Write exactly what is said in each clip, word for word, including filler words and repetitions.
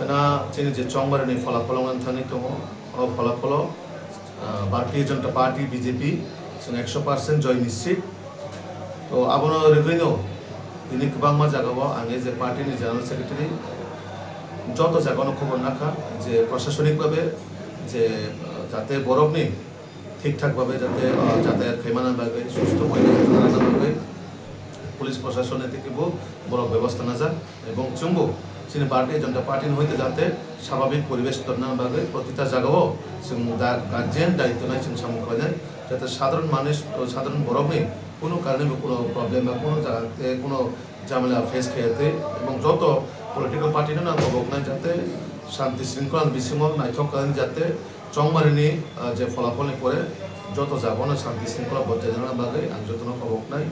Na chini je Chongmarini phola pholong ang thani tongo, o phola pholo, ah, Bharatiya Janata Party, B J P, chwng ekso percent joy nischit. To abono rigwino tini kwbangma jagao ang je party ni general secretary joto jagao khobor nakha je prosasonik babe je, ah, jate borokni thik thak babe jate, ah, jatayat khaimana bagwi, susto khaimana bagwi police prosason ni theke bo borok bebosta najak. Ebong chwngbo chini Bharatiya Janata Party ni hoite jate sababik poribesh tonna bagwi protita jagao chwng da-, guardian daityo nai chwng samung khlainai, jate sadharon manush, sadharon borokni kuno karone bo kuno problem ba kuno jaga te kuno jamela face khaya twi, ebong joto political party no nang kobok nai jate shanti shringkhola bisingo naithok khlainai jate Chongmarini, ah, je pholapholni pore joto jagao no shanti shringkhola bojai rwna bagwi ang jotono kobok nai.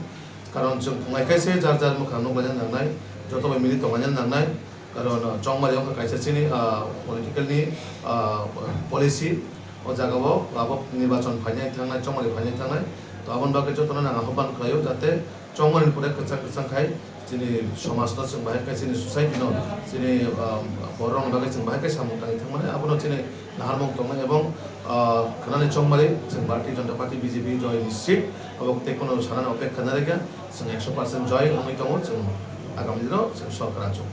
Karon chwng phungai khe se jar jar mwkhang nukhlaina nangnai, joto bai mili tonglaina nangnai. Karon, uh, Chongmari wngkha kaisa chini, uh, political ni, uh, policy. O jagao abo nirbachon phainai thangnai, Chongmari phainai thangnai. To aboni bagwi jotono ang ahobhan khlaio jate Chongmari ni pore kwchang kwchang khai chini somaj no chwng bahai khe chini society no chini, um, borok rok ni bagwi chwng bahai khe samung tangwi thangmani abono chini naharmung tongnai ebong, uh, khwnani Chongmari chwng Bharatiya Janata Party B J P joy nischit, abo tei kono sanani opekha narikha, chwng ekso percent joy wngwi tongo, chwng agami dino chwng sorkar achuk.